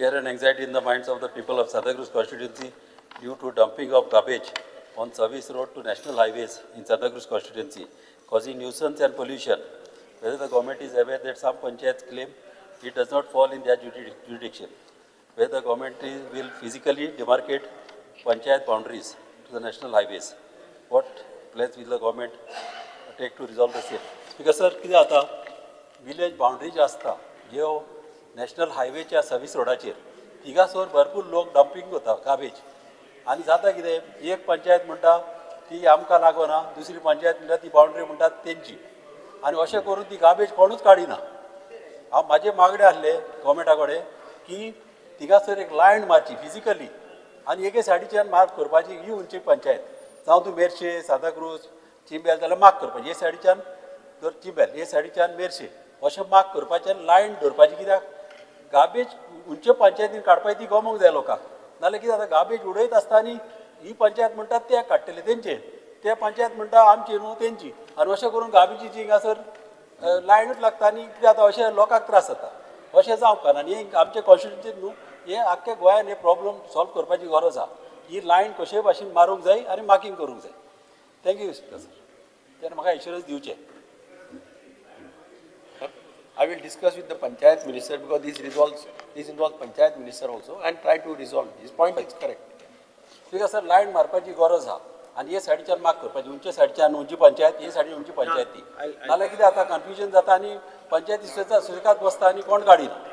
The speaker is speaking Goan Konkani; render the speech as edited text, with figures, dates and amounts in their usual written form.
Fear and anxiety in the minds of the people of Santacruz constituency due to dumping of garbage on service road to national highways in Santacruz constituency, causing nuisance and pollution. Whether the government is aware that some panchayats claim it does not fall in their jurisdiction. Whether the government will physically demarcate panchayat boundaries to the national highways. What plans will the government take to resolve the same? Speaker sir, कितें जाता, विलेज बाउंड्री ज्यो आसता, ज्यो नॅशनल हायवेच्या सर्वीस रोडाचेर, थिंगासर भरपूर लोक डंपींग करता गार्बेज. आनी जाता कितें, एक पंचायत म्हणटा ती आमकां लागना, दुसरी पंचायत म्हणटा ती बाउंड्री म्हणटा तेंची, आनी अशें करून ती गार्बेज कोणूच काडिना. हांव म्हाजे मागणें आसलें गव्हर्मेंटा कडेन की थिंगासर एक लायन मारची फिजिकली आनी एके सायडीच्यान मार्क करपाची, ही खंयची पंचायत, जावं तूं मेरशे, सांताक्रूज, चिंबेल जाल्यार मार्क करपाची, हे सायडीच्यान जर चिंबेल, हे सायडीच्यान मेरशे, अशें मार्क करपाचें, लायन दवरपाची. कित्याक गार्बेज खंयचे पंचायतीन काडपाची ती गमोंक जाय लोकांक. नाल्यार कितें जाता, गार्बेज उडयत आसता आनी ही पंचायत म्हणटात ते काडटले तेंचे, ते पंचायत म्हणटा आमची न्हू तेंची, आनी अशें करून गार्बेजीची हिंगासर लायनूच लागता आनी कितें जाता, अशें लोकांक त्रास जाता. अशें जावंक ना. आनी हें आमचे कॉन्स्टिट्युन्सीन न्हू, हें आख्खे गोंयान हे प्रॉब्लम सॉल्व करपाची गरज आहा. ही लायन कशेय भाशेन मारूंक जाय आनी मार्कींग करूंक जाय. Thank you sir. तेन्ना म्हाका एश्युरन्स दिवचें. I will discuss with the panchayat minister because this involves panchayat minister also and try to resolve. His point is correct. Speaker sir, line मारपाची गरज आहा आनी हे सायडीच्यान मार्क करपाची, उंचे सायडच्यान उंची पंचायत, हे सायडीन उंची पंचायत ती. नाल्यार कितें जाता, कन्फ्युजन जाता आनी पंचायती सुशेगाद बसता आनी कोण काडिना.